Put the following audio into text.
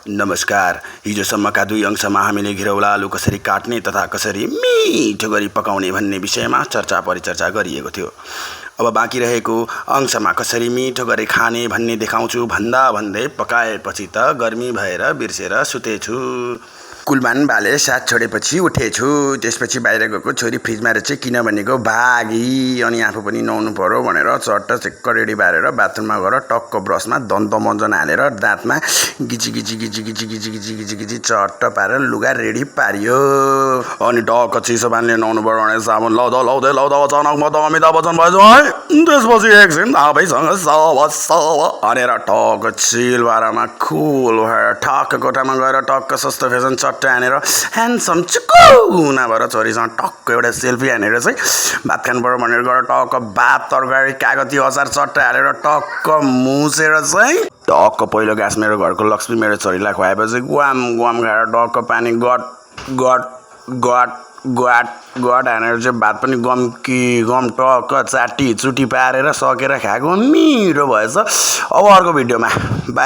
नमस्कार। हिजोसम्मका 2 अंशमा हामीले घिरौला आलु कसरी काट्ने तथा कसरी मिठो गरी पकाउने भन्ने विषयमा चर्चा परिचर्चा गरिएको थियो। अब बाँकी रहेको अंशमा कसरी मिठो गरी खाने भन्ने देखाउँछु भन्दा भन्दै पकाएपछि त गर्मी भएर बिर्सेर सुतेछु। कुलमान बाले साथ छोडेपछि उठेछु। त्यसपछि बाहिर गएको छोरी फ्रिजमा रहेछ किन भनेको भागी अनि आफू पनि नुहाउनु पर्यो भनेर चट्ट चेक्क रेडी पारेर बाथरुममा गएर टक्क ब्रसमा दन्त मञ्जन हालेर दाँतमा गिची गिची गिची गिची गिची गिची गिची गिची चट्ट पारेर लुगा रेडी पारियो। अनि टक्क चिसो पानीले नुहाउनु पर्यो भने साबुन लाउँदा अचानक म त अमिताभ बच्चन भएछु है। त्यसपछि एकछिन आफैसँग सब भनेर टक्क चिलबारामा कुल भएर ठक्क कोठामा गएर टक्क सस्तो फेसन चट्ट हानेर ह्यान्डसम चुकुना भएर छोरीसँग टक्क एउटा सेल्फी हानेर चाहिँ भात खानु पर्यो भनेर गएर टक्क भात तरकारी कागती अचार चट्ट हालेर टक्क मुसेर चाहिँ टक्क पहिलो घाँस मेरो घरको लक्ष्मी मेरो छोरीलाई खुवाएपछि गुवाम गुवाम खाएर टक्क पानी गट गट गट गट गट हानेर चाहिँ भात पनि गम टक्क चाटी चुटी पारेर सकेर खाएको मिठो भएछ। अब अर्को भिडियोमा बाई।